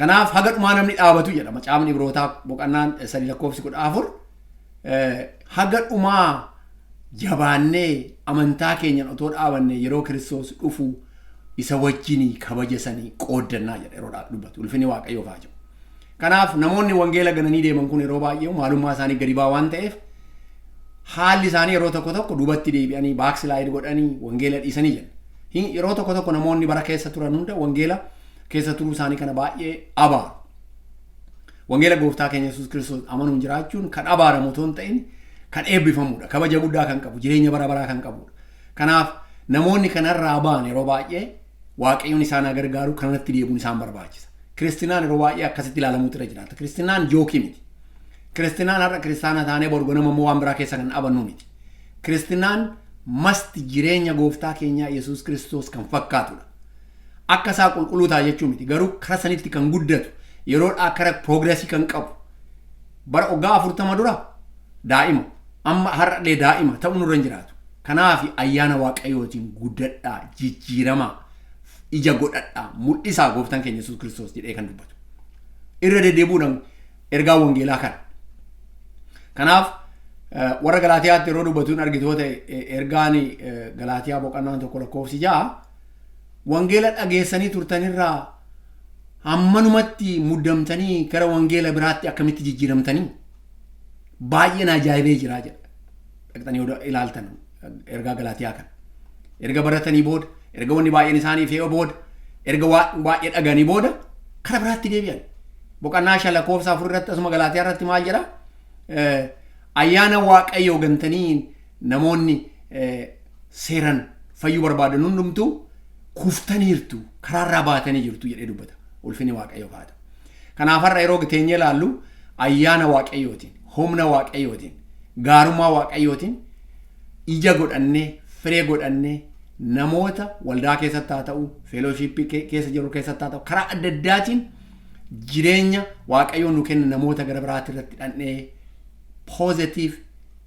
Kanaaf haga dhumaa namni dhaabatu jedha macaafni Ibrootaa boqonnaan 3 lakkoofsi 14. Haga dhumaa jabaannee amantaa keenyan otoo dhaabanne, yeroo Kiristoos dhufu isa wajjinii kabaja sanii qooddannaa jedha yeroo dubbatu. Ulfinni Waaqayyoof haa jiru. Kanaaf namoonni wangeela gananii deeman kun yeroo baay'ee maalummaa isaanii gadi ba'aa waan ta'eef, haalli isaanii yeroo tokko tokko duubatti deebi'anii, backslide godhanii, wangeela dhiisanii jenna. Yeroo tokko tokko namoonni bara keessa turan hunda wangeela keessa turuu isaanii kana baay'ee abaaru. Wangeela gooftaa keenya Yesuus Kiristoos amanuun jiraachuun kan abaaramu otoo hin ta'in kan eebbifamudha. Kabaja guddaa kan qabu, jireenya bara baraa kan qabudha. Kanaaf namoonni kanarraa ba'an yeroo baay'ee Waaqayyoon isaan haa gargaaru, kanatti deebi'uun isaan barbaachisa. Kiristinaan yeroo baay'ee akkasitti ilaalamuutu irra jiraata. Kiristinaan joke miti. Kiristinaan har'a kiristaana taanee boru ganama immoo waan biraa keessa kan dhaabannu miti. Kiristinaan masti jireenya gooftaa keenyaa Yesuus Kiristoos kan fakkaatudha. Akka isaa qulqulluu ta'a jechuu miti. Garuu kara sanitti kan guddatu, yeroodhaa kara progress kan qabu. Bara waggaa 40 dura daa'ima, amma har'allee daa'ima ta'uu nurra hin jiraatu. Kanaaf ayyaana Waaqayyootiin guddadhaa, jijjiiramaa, ija godhadhaa, mul'isaa gooftaan keenya Yesuus Kiristoos jedhee kan dubbatu. Irra deddeebi'uudhaan ergaa wangeelaa kana. Kanaaf warra Galaatiyaatti yeroo dubbatu hin argitu yoo ta'e, ergaan Galaatiyaa boqonnaan 1 lakkoofsi 6, wangeela dhageessanii turtanirraa hammanumatti muddamtanii gara wangeela biraatti akkamitti jijjiiramtanii, baay'een ajaa'ibee jira jedha. Dhaqxanii yoo ilaaltan ergaa Galaatiyaa kana. Erga baratanii booda, erga wanni baay'een isaanii fe'ee booda, erga baay'ee dhaganii booda kara biraatti deebi'an. Boqonnaa 5 lakkoofsa 4 irratti, asuma Galaatiyaa irratti maal jedha? Ayyaana Waaqayyoo gantanii namoonni seeran fayyuu barbaadan hundumtuu kuftaniirtu, karaarraa baatanii jirtu jedhee dubbata. Ulfinni Waaqayyoof haa ta'u. Kanaaf har'a yeroo teenyee ilaallu, ayyaana Waaqayyootiin, humna Waaqayyootiin, gaarummaa Waaqayyootiin ija godhannee, firee godhannee, namoota waldaa keessatti haa ta'u, fellowship keessa jiru keessatti haa ta'u, karaa adda addaatiin jireenya Waaqayyoon nu kenna namoota gara biraatti irratti dhandhee positive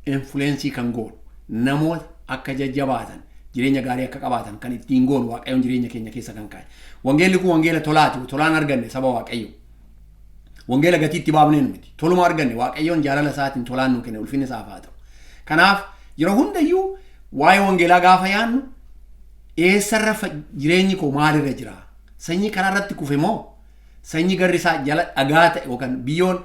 influence kan goonu, namoota akka jajjabaatan, jireenya gaarii akka qabaatan kan ittiin goonu, Waaqayyoon jireenya keenya keessa kan kaa'e. Wangeelli kun wangeela tolaati, tolaan arganne, saba Waaqayyo. Wangeela gatii itti baafneen miti. Toluma arganne, Waaqayyoon jaalala isaatiin tolaan nu kenne, ulfinni isaaf haa ta'u. Kanaaf yeroo hundayyuu waa'ee wangeelaa gaafa yaannu, eessarra jireenyi koo maalirra jira? Sanyii karaa irratti kufe moo, sanyii garri isaa jala dhagaa ta'e yookaan biyyoon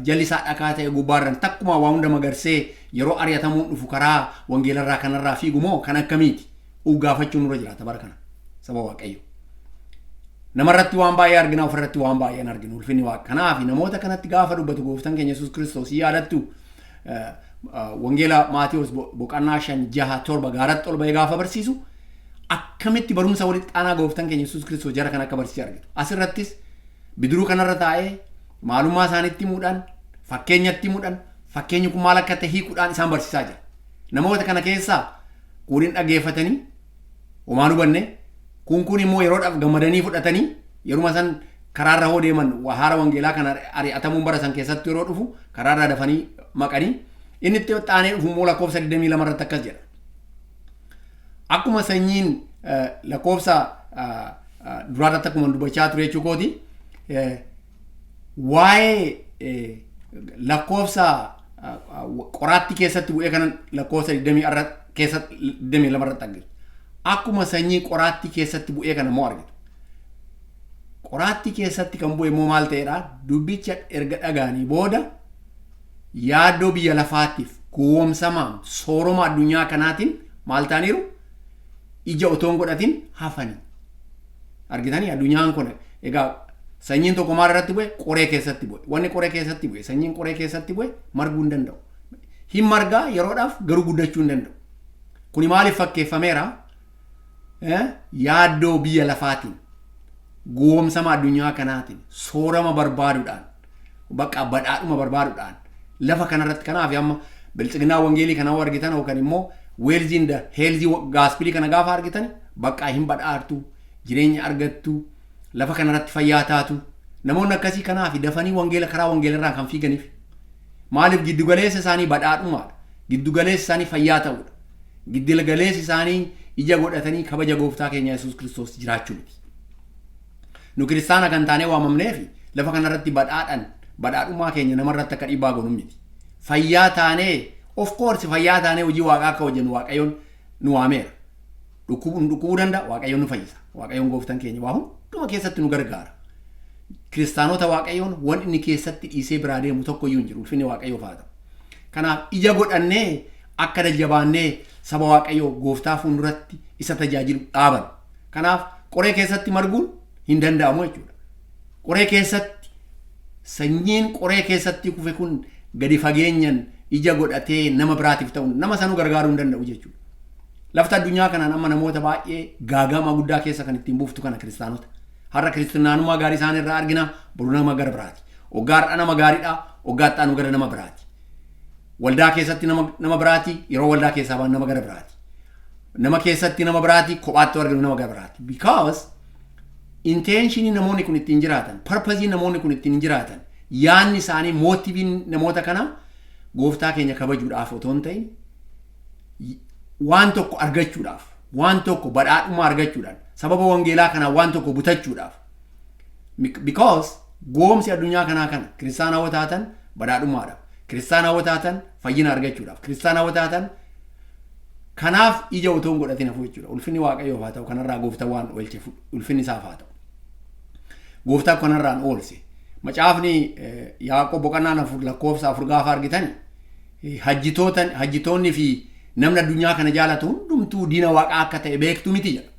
jalli isaa dhagaa ta'e gubbaarran takkuma waa hunda magarsee yeroo ari'atamuun dhufu karaa wangeelarraa kanarraa fiigu moo kan akkamiiti? Uf gaafachuun nurra jiraata bara kana, saba Waaqayyo. Namarratti waan baay'ee argina, ofirratti waan baay'ee hin arginu, ulfinni Waaqa. Kanaaf namoota kanatti gaafa dubbatu gooftaan keenya Yesuus Kiristoos, yaadattu, wangeela Maatiyos boqonnaa 5, 6, 7 gaaratti ol ba'ee gaafa barsiisu, akkamitti barumsa walitti aanaa gooftaan keenya Yesuus Kiristoos jara kan akka barsiise argitu. Asirrattis bidiruu kanarra taa'ee maalummaa isaaniitti himuudhaan, fakkeenyatti himuudhaan, fakkeenyi kun maal akka ta'e hiikuudhaan isaan barsiisaa jira. Namoota kana keessaa kunin dhaggeeffatanii homaan hubanne, kun kun immoo yeroodhaaf gammadanii fudhatanii yeruma san karaarra hoo deeman, haara wangeelaa kana ari'atamuun bara san keessatti yeroo dhufu karaarraa dafanii maqanii. Inni itti aanee dhufu immoo lakkoofsa 22 irratti akkas jedha. Akkuma sanyiin lakkoofsa duraarratti akkuma dubbachaa ture jechuu kooti, waa'ee lakkoofsa qoraatti keessatti bu'ee kana lakkoofsa 20 keessa 22 irratti argitu. Akkuma sanyii qoraattii keessatti bu'ee kana immoo argitu. Qoraattii keessatti kan bu'e immoo maal ta'edha? Dubbicha erga dhagaanii booda yaaddoo biyya lafaatiif gowwoomsamaa sooroma addunyaa kanaatiin maal ta'aniiru? Ija otoo hin godhatin hafanii. Argitanii, addunyaan kun egaa sanyiin tokko maal irratti bu'e? Qoree keessatti bu'e. Wanni qoree keessatti bu'e, sanyiin qoree keessatti bu'e marguu hin danda'u. Hin margaa yeroodhaaf, garuu guddachuu hin danda'u. Kuni maaliif fakkeeffameera? Yaaddoo biyya lafaatiin, gowwoomsama addunyaa kanaatiin, soorama barbaaduudhaan, bakka badhaadhuma barbaaduudhaan lafa kanarratti. Kanaaf amma biltsiginaa wangeelii kana hoo argitan yookaan immoo wealth and health gospel kana gaafa argitan, bakka hin badhaartu, jireenya argattu, lafa kanarratti fayyaa taatu. Namoonni akkasii kanaaf dafanii wangeela karaa wangeelarraa kan fiiganiif maaliif? Giddugaleessa isaanii badhaadhumaadha, giddugaleessa isaanii fayyaa ta'uudha, giddugaleessi isaanii ija godhatanii kabaja gooftaa keenya Yesuus Kiristoos jiraachuu miti. Nu kiristaana kan taanee waamamneefi lafa kanarratti badhaadhan badhaadhummaa keenya namarratti akka dhiibbaa goonu miti. Fayyaa taanee, of course, fayyaa taanee hojii Waaqaa akka hojjennu Waaqayyoon nu waameera. Dhukkubuu dhukkubuu danda'a, Waaqayyoon nu fayyisa. Waaqayyoon gooftaan keenya waa hunduma keessatti nu gargaara. Kiristaanota Waaqayyoon waan inni keessatti dhiisee biraa deemu tokko iyyuu hin jiru. Ulfinni Waaqayyoof haa ta'u. Kanaaf ija godhannee akka jajjabaannee saba Waaqayyoo gooftaa fuulduratti isa tajaajilu dhaaban. Kanaaf qoree keessatti marguun hin danda'amu jechuudha. Qoree keessatti, sanyiin qoree keessatti kufe kun gadi fageenyan ija godhatee nama biraatiif ta'u, nama sanuu gargaaruu hin danda'u jechuudha. Lafti addunyaa kanaan amma namoota baay'ee gaagama guddaa keessa kan ittiin buuftu kana kiristaanota. Har'a kiristaanummaa gaarii isaan irraa argina, boru nama gara biraati. Hoggaa har'a nama gaariidha, hoggaa itti gara nama biraati. Waldaa keessatti nama biraati, yeroo waldaa keessaa ba'an nama gara biraati. Nama keessatti nama biraati, kophaatti arginu nama gara biraati. Because intentionii namoonni kun ittiin jiraatan, purpose namoonni kun ittiin jiraatan, yaanni isaanii, motiveiin namoota kana gooftaa keenya kabajuudhaaf otoo hin ta'in waan tokko argachuudhaaf, waan tokko badhaadhummaa argachuudhaan, sababa wangeelaa kanaa waan tokko butachuudhaaf. Because goomsi addunyaa kanaa kana: kiristaana hawwa taatan badhaadhummaadhaaf, kiristaana hawwa taatan fayyina argachuudhaaf, kiristaana hawwa taatan kanaaf ija otoo hin godhatin hafu jechuudha. Ulfinni Waaqayyoof haa ta'u. Kanarraa gooftaa waan oolche ulfinni isaaf haa ta'u. Gooftaa kanarraan oolse. Macaafni Yaaqoob boqonnaan 4 lakkoofsa 4 gaafa argitan, hajjitoonni fi namni addunyaa kana jaalatu hundumtuu diina Waaqaa akka ta'e beektu miti jedha.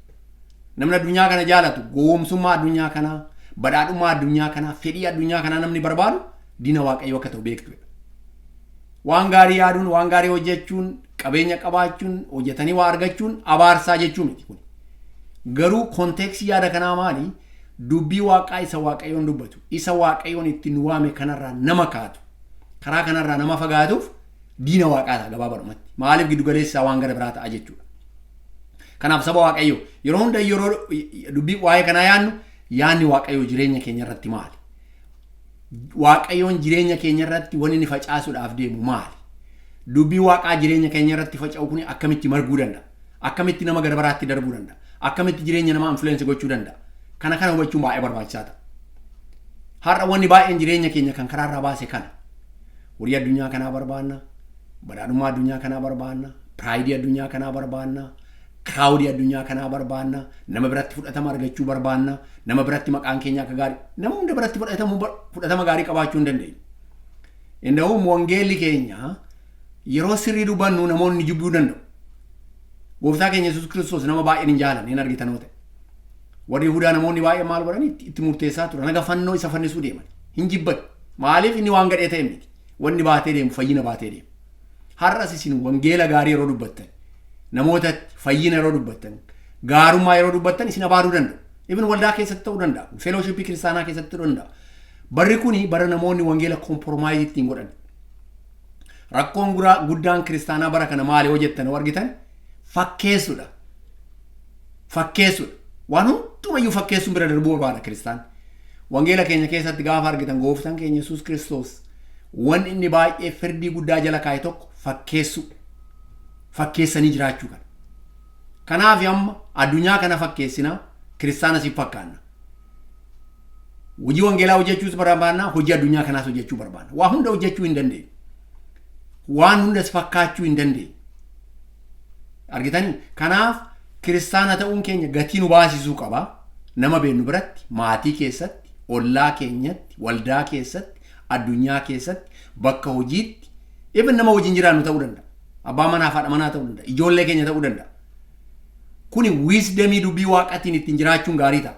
Namni addunyaa kana jaalatu, gowwoomsummaa addunyaa kanaa, badhaadhummaa addunyaa kanaa, fedhii addunyaa kanaa namni barbaadu diina Waaqayyoo akka ta'u beektu. Waan gaarii yaaduun, waan gaarii hojjechuun, qabeenya qabaachuun, hojjetanii waa argachuun abaarsaa jechuu miti kun. Garuu contextii yaada kanaa maali? Dubbii Waaqaa isa Waaqayyoon dubbatu, isa Waaqayyoon ittiin waame kanarraa nama kaatu, karaa kanarraa nama fagaatuuf diina Waaqaa ta'a gabaabadhumatti. Maaliif? Giddu galeessi isaa waan gara biraa ta'a jechuudha. Kanaaf saba Waaqayyoo, yeroo hunda yeroo dubbii waa'ee kanaa yaadnu, yaadni Waaqayyoo jireenya keenya irratti maali? Waaqayyoon jireenya keenya irratti wanni inni facaasuudhaaf deemu maali? Dubbii Waaqaa jireenya keenya irratti faca'u kun akkamitti marguu danda'a? Akkamitti nama gara biraatti darbuu danda'a? Akkamitti jireenya namaa influence gochuu danda'a? Kana hubachuun baay'ee barbaachisaa ta'a. Har'a wanni baay'een jireenya keenya kan karaarraa baase kana. Horii addunyaa kanaa barbaanna, badhaadhummaa addunyaa kanaa barbaanna, prideii addunyaa kanaa barbaanna, crowdii addunyaa kanaa barbaanna, nama biratti fudhatama argachuu barbaanna, nama biratti maqaan keenya akka gaarii, nama hunda biratti fudhatama gaarii qabaachuu hin dandeenyu. Inda'uun wangeelli keenya yeroo sirrii dubbannu namoonni jibbuu danda'u. Gooftaa keenya Yesuus Kiristoos nama baay'een hin jaalanne hin argitan ta'e. Warri Yihudaa namoonni baay'een maal godhan? Itti murteessaa turan. Haga fannoo isa fannisuu deeman. Hin jibban. Maaliif? Inni waan gadhee ta'e miti. Wanni baatee deemu fayyina baatee deemu. Har'as isin wangeela gaarii yeroo dubbattan, namootatti fayyina yeroo dubbattan, gaarummaa yeroo dubbattan isin abaaruu danda'u. Even waldaa keessatti ta'uu danda'a. Fellowshipii kiristaanaa keessatti ta'uu danda'a. Barri kuni bara namoonni wangeela compromiseii ittiin godhan. Rakkoon guddaan kiristaanaa bara kana maali yoo jettan, yoo argitan, fakkeessuudha. Fakkeessuudha. Waan hundumayyuu fakkeessuun bira darbuu barbaada kiristaan. Wangeela keenya keessatti gaafa argitan, gooftaan keenya Yesuus Kiristoos wanni inni baay'ee firdii guddaa jala kaa'e tokko fakkeessu. Fakkeessanii jiraachuu kana. Kanaaf amma addunyaa kana fakkeessinaa, kiristaana siif fakkaanna. Hojii wangeelaa hojjechuus barbaanna, hojii addunyaa kanaas hojjechuu barbaanna. Waa hunda hojjechuu hin dandeenyu. Waan hundas fakkaachuu hin dandeenyu. Argitanii? Kanaaf kiristaana ta'uun keenya gatii nu baasisuu qaba. Nama beennu biratti, maatii keessatti, ollaa keenyatti, waldaa keessatti, addunyaa keessatti, bakka hojiitti, even nama wajjin jiraannu ta'uu danda'a. Abbaa manaa fi haadha manaa ta'uu danda'a. Ijoollee keenya ta'uu danda'a. Kuni wisdomii dubbii Waaqaatiin ittiin jiraachuun gaarii ta'a.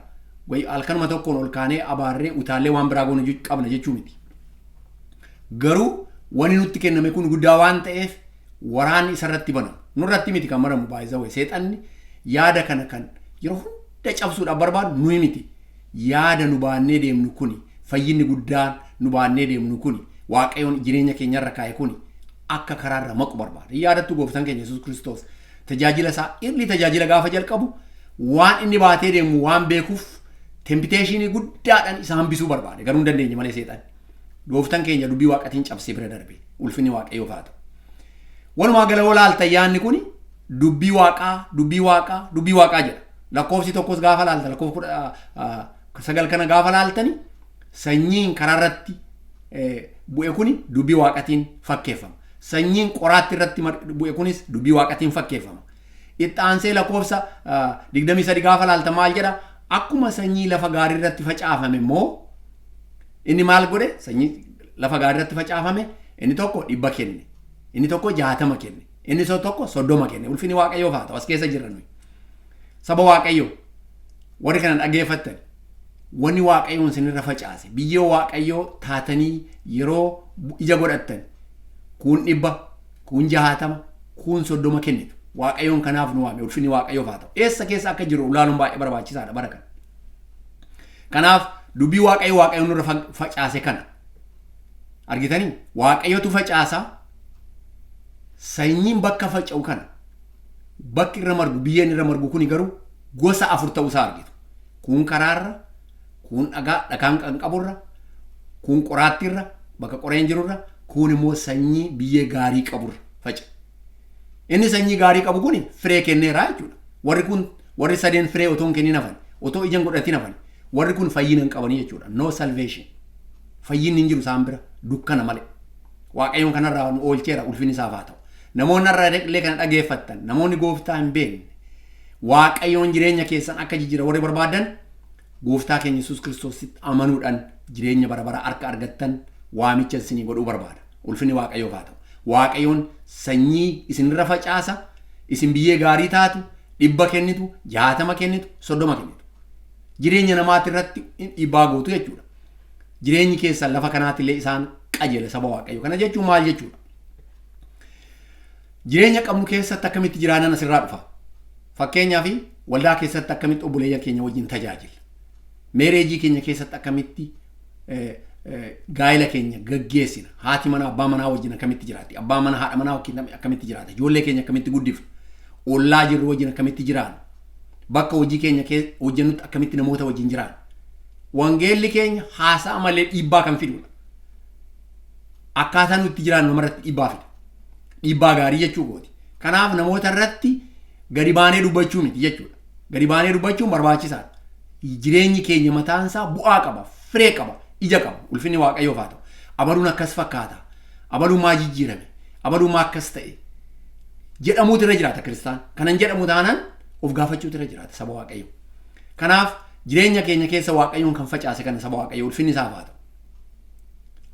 Wayi halkanuma tokkoon ol kaanee abaarree utaallee waan biraa goonu qabna jechuu miti. Garuu wanni nutti kenname kun guddaa waan ta'eef waraanni isarratti banamu. Nurratti miti kan banamu baay'isawee, seexanni yaada kana kan yeroo hunda cabsuudhaaf barbaadu nuyi miti. Yaada nu baannee deemnu kuni, fayyinni guddaan nu baannee deemnu kuni, Waaqayyoon jireenya keenyarra kaa'e kuni akka karaarra maqu barbaada. Yaadattu, gooftaan keenya Yesuus Kiristoos tajaajila isaa irli tajaajila gaafa jalqabu waan inni baatee deemu waan beekuuf temptationii guddaadhaan isa hambisuu barbaade. Garuu hin dandeenye malee seexanni. Gooftaan keenya dubbii Waaqatiin cabsee bira darbe. Ulfinni Waaqayyoof haa ta'u. Walumaa gala yoo laaltan, yaadni kuni dubbii Waaqaa, dubbii Waaqaa, dubbii Waaqaa jedha. Lakkoofsi tokkos gaafa laaltan, lakkoofsa 9 kana gaafa laaltani sanyiin karaa irratti bu'e kuni dubbii waaqatiin fakkeeffama. Sanyiin qoraatti irratti bu'e kunis dubbii waaqatiin fakkeeffama. Itti aansee lakkoofsa 23 gaafa laaltan maal jedha? Akkuma sanyii lafa gaarii irratti facaafame immoo inni maal godhe? Sanyii lafa gaarii irratti facaafame inni tokko 100 kenne, inni tokko 60 kenne, inni tokko 30 kenne. Ulfinni Waaqayyoof haa ta'u. As keessa jirra nuyi. Saba Waaqayyoo warri kana dhaggeeffattan, wanni Waaqayyoon isinirra facaase biyyoo Waaqayyoo taatanii yeroo ija godhattan kuun 100, kuun 60, kuun 30 kennitu. Waaqayyoon kanaaf nu waame. Ulfinni Waaqayyoof haa ta'u. Eessa keessa akka jiru ilaaluun baay'ee barbaachisaadha bara kana. Kanaaf dubbii Waaqayyoo Waaqayyoon nurra facaase kana argitanii, Waaqayyotu facaasa. Sanyiin bakka faca'u kana, bakki irra margu, biyyeen irra margu kuni garuu gosa afur ta'uusaa argitu. Kun karaarra, kun dhagaa dhakaan kan qaburra, kun qoraattiirra, bakka qoreen jirurra, kun immoo sanyii biyyee gaarii qaburra faca'a. Inni sanyii gaarii qabu kun firee kenneera jechuudha. Warri kun, warri sadeen firee otoo hin kennin hafan, otoo ija hin godhatin hafan, warri kun fayyina hin qabanii jechuudha. No salvation. Fayyinni hin jiru isaan bira, dukkana malee. Waaqayyoon kanarraa nu oolcheera, ulfinni isaaf haa ta'u. Namoonni har'a illee kana dhageeffattan, namoonni gooftaa hin beekne, Waaqayyoon jireenya keessan akka jijjiira warri barbaadan, gooftaa keenya Yesuus Kiristoositti amanuudhaan jireenya bara bara akka argattan waamicha isinii godhuu barbaada. Ulfinni Waaqayyoof haa ta'u. Waaqayyoon sanyii isinirra facaasa, isin biyyee gaarii taatu, 100 kennitu, 60 kennitu, 30 kennitu. Jireenya namaati irratti dhiibbaa gootu jechuudha. Jireenyi keessan lafa kanaatti illee isaan qajeela, saba Waaqayyo. Kana jechuun maal jechuudha? Jireenya qabnu keessatti akkamitti jiraanan asirraa dhufa. Fakkeenyaaf, waldaa keessatti akkamitti obboleeyyan keenya wajjin tajaajilla? Marriage keenya keessatti akkamitti gaa'ela keenya gaggeessina? Haati manaa abbaa manaa wajjin akkamitti jiraatti? Abbaa manaa haadha manaa wajjin akkamitti jiraata? Ijoollee keenya akkamitti guddifna? Ollaa jirru wajjin akkamitti jiraanna? Bakka hojii keenya hojjennutti akkamitti namoota wajjin jiraanna? Wangeelli keenya haasa'a malee dhiibbaa kan fidudha. Akkaataa nuti itti jiraannu namarratti dhiibbaa fida. Dhiibbaa gaarii jechuu kooti. Kanaaf namoota irratti gadi baanee dubbachuu miti jechuudha. Gadi baanee dubbachuun barbaachisaadha. Jireenyi keenya mataan isaa bu'aa qaba, firee qaba, ija qaba. Ulfinni Waaqayyoof haa ta'u. Abaluun akkas fakkaata. Abaluun maa jijjiirame? Abaluun maa akkas ta'e? Jedhamuutu irra jiraata kiristaan. Kanan jedhamu taanaan of gaafachuutu irra jiraata, saba Waaqayyoo. Kanaaf jireenya keenya keessa Waaqayyoon kan facaase kana, saba Waaqayyoo, ulfinni isaaf haa ta'u.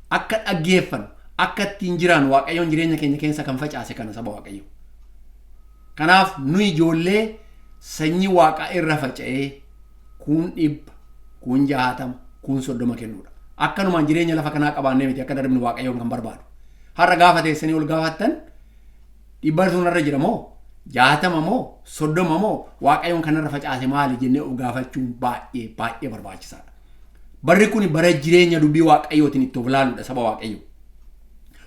Akka dhaggeeffannu, akka ittiin jiraannu Waaqayyoon jireenya keenya keessa kan facaase kana, saba Waaqayyoo. Kanaaf nu ijoollee sanyii Waaqaa irra faca'ee kuun 100, kuun 60, kuun 30 kennuudha. Akkanumaan jireenya lafa kanaa qabaannee miti akka darbinu Waaqayyoon kan barbaadu. Har'a gaafa teessanii ol gaafattan, 100 sun irra jira moo, 60 moo, 30 moo, Waaqayyoon kanarra facaase maali jennee of gaafachuun baay'ee baay'ee barbaachisaadha. Barri kun bara jireenya dubbii Waaqayyootiin itti of laaludha, saba Waaqayyoo.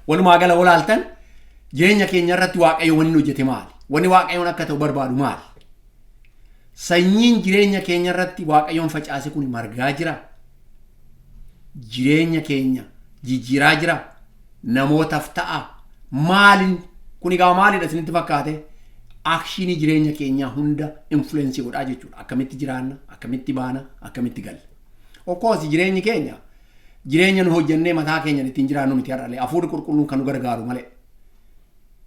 Walumaa gala olaaltan, jireenya keenya irratti Waaqayyo wanni hojjete maali? Wanni Waaqayyoon akka ta'u barbaadu maali? Sanyiin jireenya keenya irratti Waaqayyoon facaase kun margaa jira. Jireenya keenya jijjiiraa jira. Namootaaf ta'a. Maaliin kun egaa maalidha isinitti fakkaate? Action jireenya keenyaa hunda influence godhaa jechuudha. Akkamitti jiraanna, akkamitti baana, akkamitti galla? Of course, jireenyi keenya jireenya nu hojjennee mataa keenyan ittiin jiraannu miti har'alee. Hafuurri Qulqulluun kan nu gargaaru malee.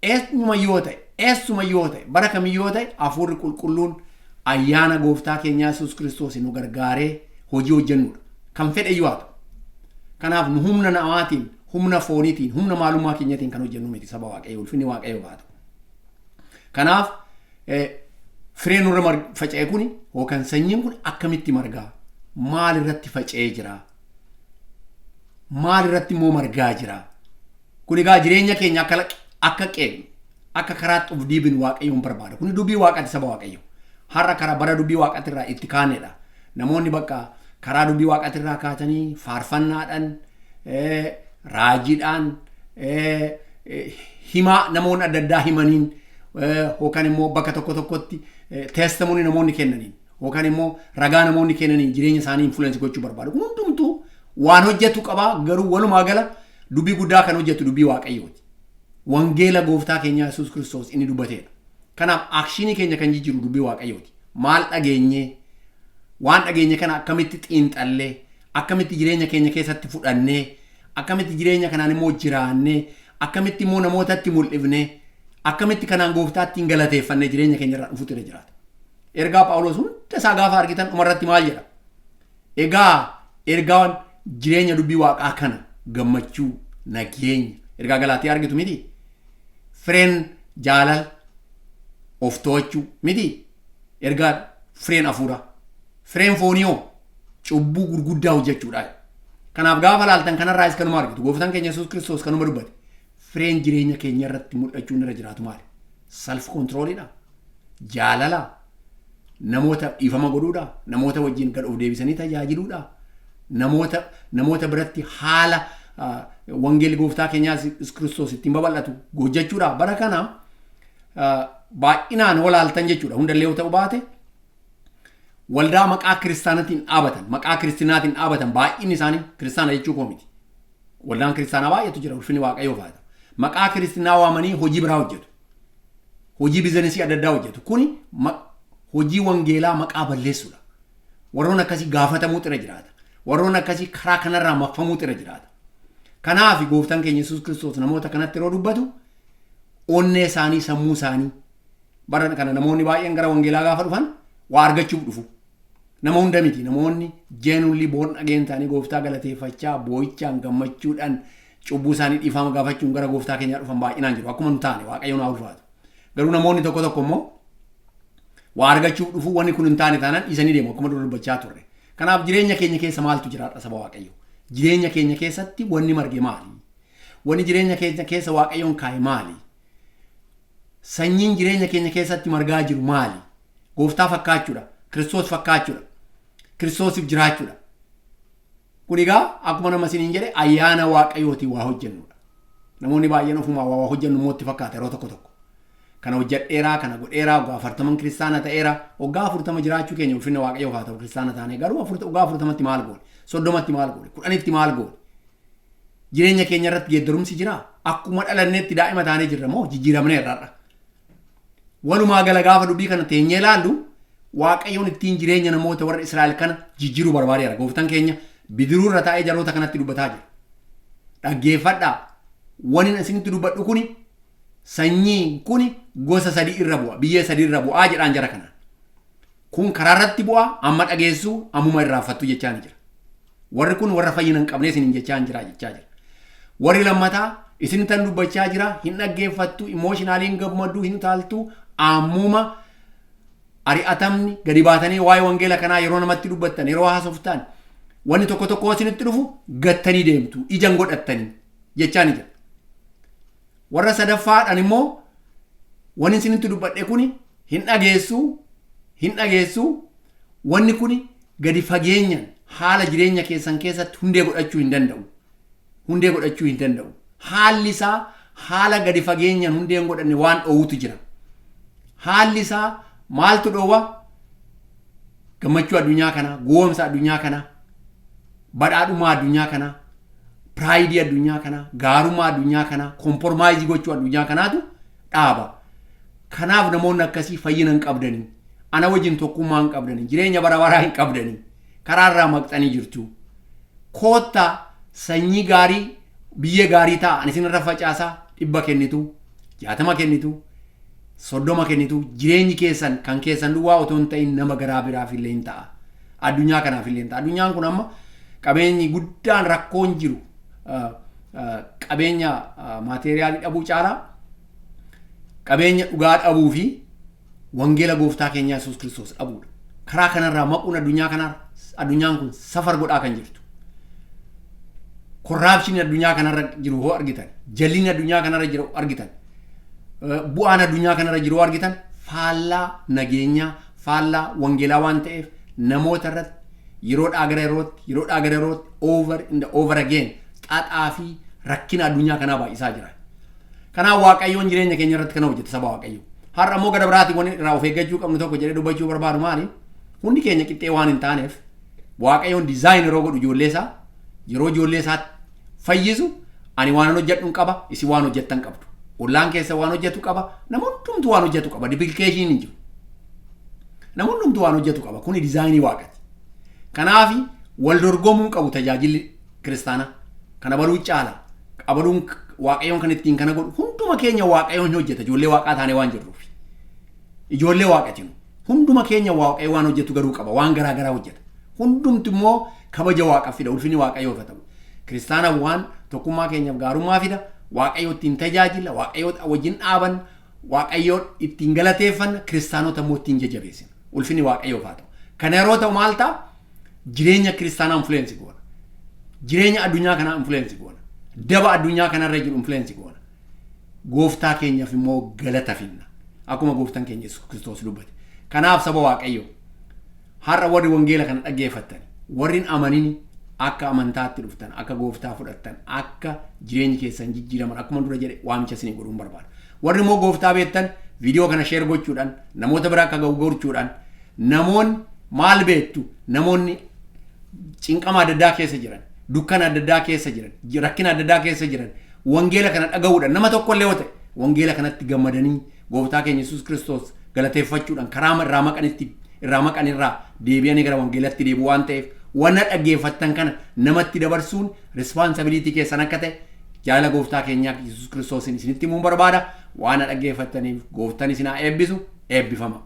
Eenyuma yoo ta'e, eessuma yoo ta'e, bara kamiyyoo ta'e, Hafuurri Qulqulluun ayyaana gooftaa keenyaa Yesuus Kiristoos nu gargaaree hojii hojjennudha. Kan fedhe iyyuu haa ta'u. Kanaaf nu humna namaatiin, humna fooniitiin, humna maalummaa keenyatiin kan hojjennu miti, saba Waaqayyoo, ulfinni Waaqayyoo haa ta'u. Kanaaf firee nurra faca'e kuni yookaan sanyiin kun akkamitti margaa? Maal irratti faca'ee jira? Maal irratti immoo margaa jira? Kun egaa jireenya keenya akka qeeqnu, akka karaatti of diibinu Waaqayyoon barbaada. Kuni dubbii Waaqaati, saba Waaqayyo. Har'a karaa bara dubbii Waaqaati irraa itti kaanedha. Namoonni bakka karaa dubbii Waaqaati irraa kaatanii faarfannaadhaan, raajiidhaan, himaa namoonni adda addaa himaniin, yookaan immoo bakka tokko tokkotti testimony namoonni kennaniin, yookaan immoo ragaa namoonni kennaniin jireenya isaanii influence gochuu barbaadu. Kun hundumtuu waan hojjetu qaba, garuu walumaa gala dubbii guddaa kan hojjetu dubbii Waaqayyooti. Wangeela gooftaa keenya Yesuus Kiristoos inni dubbateedha. Kanaaf action keenya kan jijjiiru dubbii Waaqayyooti. Maal dhageenyee? Waan dhageenye kana akkamitti xiinxallee, akkamitti jireenya keenya keessatti fudhannee, akkamitti jireenya kanaan immoo jiraannee, akkamitti immoo namootatti mul'ifnee, akkamitti kanaan gooftaatti hin galateeffannee jireenya keenya irraa dhufuutu irra jiraata. Ergaa Phaawulos hunda isaa gaafa argitan dhumarratti maal jedha? Egaa ergaan jireenya dubbii waaqaa kana gammachuu, nageenya, ergaa Galaatiyaa argitu miti? Fireen jaalala, of to'achuu miti? Ergaa fireen hafuuraa. Fireen fooniyoo cubbuu gurguddaa hojjechuudha. Kanaaf gaafa laaltan kanarraas kanuma argitu. Gooftaan keenya Yesuus Kiristoos kanuma dubbate. Fireen jireenya keenya irratti mul'achuun irra jiraatu maali? Self controlidha. Jaalala. Namoota dhiifama godhuudha. Namoota wajjin gad of deebisanii tajaajiluudha. Namoota biratti haala wangeelli gooftaa keenyaa Yesuus Kiristoos ittiin babal'atu hojjechuudha. Bara kana baay'inaan walaaltan jechuudha. Hundallee yoo ta'u baate, waldaa maqaa kiristaanaatiin dhaabatan, maqaa kiristinaatiin dhaabatan, baay'inni isaanii kiristaana jechuu koo miti. Waldaan kiristaanaa baay'eetu jira, ulfinni Waaqayyoof haa ta'u. Maqaa kiristinaa waamanii hojii biraa hojjetu. Hojii bizinesii adda addaa hojjetu. Kuni hojii wangeelaa maqaa balleessuudha. Warroon akkasii gaafatamuutu irra jiraata. Warroon akkasii karaa kanarraa maqfamuutu irra jiraata. Kanaaf gooftaan keenya Yesuus Kiristoos namoota kanatti yeroo dubbatu onnee isaanii, sammuu isaanii, bara kana namoonni baay'een gara wangeelaa gaafa dhufan waa argachuuf dhufu. Nama hunda miti, namoonni genuinely born again ta'anii gooftaa galateeffachaa, boo'ichaan, gammachuudhaan, cubbuu isaanii dhiifama gaafachuun gara gooftaa keenyaa dhufan baay'inaan jiru. Akkuma nu taane, Waaqayyoon haa ulfaatu. Garuu namoonni tokko tokko immoo waa argachuuf dhufu, wanni kun hin taane taanaan dhiisanii deemu, akkuma dura dubbachaa turre. Kanaaf jireenya keenya keessa maaltu jiraadha, saba Waaqayyo? Jireenya keenya keessatti wanni marge maali? Wanni jireenya keenya keessa Waaqayyoon kaa'e maali? Sanyiin jireenya keenya keessatti margaa jiru maali? Gooftaa fakkaachuudha. Kiristoos fakkaachuudha. Kiristoosiif jiraachuudha. Kun egaa akkuma nama isiniin jedhe ayyaana Waaqayyootiin waa hojjennudha. Namoonni baay'een ofumaa waa hojjennu immoo itti fakkaata yeroo tokko tokko. Kana hojjedheeraa, kana godheeraa, waggaa 40n kiristaana ta'eera. Waggaa 40 jiraachuu keenya ulfinna Waaqayyoof haa ta'u, kiristaana taane, garuu waggaa 40tti maal goone? 30tti maal goone? 10tti maal goone? Jireenya keenya irratti geeddarumsi jiraa? Akkuma dhalanneetti daa'ima taanee jirra moo jijjiiramnee irraadha? Walumaa gala gaafa dubbii kana teenyee ilaallu, Waaqayyoon ittiin jireenya namoota warra Israa'el kana jijjiiruu barbaadeera. Gooftaan keenya bidiruu irra taa'ee jaroota kanatti dubbataa jira. Dhaggeeffadhaa. Wani isinitti dubbadhu kuni, sanyiin kuni gosa sadii irra bu'a. Biyyee sadii irra bu'aa jedhaan jara kanaan. Kun karaa irratti bu'a, amma dhageessu, ammuma irraanfattu jechaa ni jira. Warri kun warra fayyina hin qabne isiniin jechaa hin jira jechaa jira. Warri lammataa isin tan dubbachaa jira, hin dhaggeeffattu, emotionally hin gammaddu, hin utaaltu, ammuma ari'atamni gadi baatanii waa'ee wangeela kanaa yeroo namatti dubbattan, yeroo haasoftan, wanni tokko tokko isinitti dhufu gattanii deemtu, ijaan godhattanii jechaa ni jira. Warra sadaffaadhaan immoo wanni isinitti dubbadhe kuni hin dhageessu, hin dhageessu, wanni kuni gadi fageenyaan haala jireenya keessan keessatti hundee godhachuu hin danda'u. Hundee godhachuu hin danda'u. Haalli isaa haala gadi fageenyaan hundee hin godhanne waan dhoowwutu jira. Haalli isaa maaltu dhoowwa? Gammachuu addunyaa kanaa, gowwoomsa addunyaa kanaa, badhaadhummaa addunyaa kanaa, pride addunyaa kanaa, gaarummaa addunyaa kanaa, compromise gochuu addunyaa kanaatu dhaaba. Kanaaf namoonni akkasii fayyina hin qabdanii, ana wajjin tokkummaa hin qabdanii, jireenya bara baraa hin qabdanii, karaarraa maqxanii jirtu. Koottaa sanyii gaarii biyyee gaarii ta'a, ani isinirra facaasaa, 100 kennitu, 60 kennitu, 30 kennitu, jireenyi keessan kan keessan duwwaa otoo hin ta'in nama garaa biraaf illee hin ta'a. Addunyaa kanaaf illee hin ta'a. Addunyaan kun amma qabeenyi guddaan rakkoon jiru qabeenya material dhabuu caalaa qabeenya dhugaa dhabuu fi wangeela gooftaa keenyaa Yesuus Kiristoos dhabuudha. Karaa kanarraa maquun addunyaa kanarra addunyaan kun suffer godhaa kan jirtu. Corruption addunyaa kanarra jiru hoo argitan, jallinni addunyaa kanarra jiru argitan, bu'aan addunyaa kanarra jiru argitan, faallaa nageenyaa, faallaa wangeelaa waan ta'eef namoota irratti yeroodhaa gara yerootti, yeroodhaa gara yerootti, over and over again xaxaa fi rakkina addunyaa kanaa baay'isaa jira. Kanaaf Waaqayyoon jireenya keenya irratti kana hojjeta, saba Waaqayyo. Har'a immoo gara biraatiin wanni irraa of eeggachuu qabnu tokko jedhee dubbachuu barbaadu maali? Hundi keenya qixxee waan hin taaneef, Waaqayyoon design yeroo godhu ijoollee isaa, yeroo ijoollee isaa fayyisu, ani waan hojjedhu hin qaba, isin waan hojjettan qabdu. Ollaan keessa waan hojjetu qaba, nama hundumtu waan hojjetu qaba. Duplication hin jiru. Nama hundumtu waan hojjetu qaba. Kuni design Waaqati. Kanaaf wal dorgomuu qabu tajaajilli kiristaanaa. Kana baruu caala. Abaluun Waaqayyoon kan ittiin kana godhu, hunduma keenya Waaqayyoon hin hojjeta, ijoollee Waaqaa taanee waan jirruuf. Ijoollee Waaqatinu. Hunduma keenya Waaqayyo waan hojjetu garuu qaba, waan garaa garaa hojjeta. Hundumti immoo kabaja Waaqaaf fida, ulfinni Waaqayyoof haa ta'u. Kiristaana waan tokkummaa keenyaaf gaarummaa fida, Waaqayyo ittiin tajaajila, Waaqayyo wajjin dhaaban, Waaqayyo ittiin galateeffanna, kiristaanota immoo ittiin jajjabeessina. Ulfinni Waaqayyoof haa ta'u. Kana yeroo ta'u maal ta'a? Jireenya kiristaanaa influence goona. Jireenya addunyaa kanaa influence goona. Daba addunyaa kanarra jiru influence goona. Gooftaa keenyaaf immoo galata finna. Akkuma Gooftaan keenya Yesuus Kiristoos dubbate. Kanaaf saba Waaqayyoo, har'a warri wangeela kana dhaggeeffattan, warri hin amanin akka amantaatti dhuftan, akka Gooftaa fudhattan, akka jireenyi keessan jijjiiraman, akkuma dura jedhe, waamicha isinii godhuun barbaada. Warri immoo Gooftaa beektan viidiyoo kana share gochuudhaan namoota biraa akka ga'u gochuudhaan, namoonni maal beektu, namoonni cinqama adda addaa keessa jiran, dukkana adda addaa keessa jiran, rakkina adda addaa keessa jiran, wangeela kana dhaga'uudhaan, nama tokko illee yoo ta'e, wangeela kanatti gammadanii Gooftaa keenya Yesuus Kiristoos galateeffachuudhaan karaa irraa maqan irraa deebi'anii gara wangeelatti deebi'u waan ta'eef, wanna dhaggeeffattan kana namatti dabarsuun responsibility keessan akka ta'e jaalala Gooftaa keenyaa Yesuus Kiristoosiin isinitti himuun barbaada. Waan dhaggeeffattaniif Gooftaan isin haa eebbisu, eebbifama.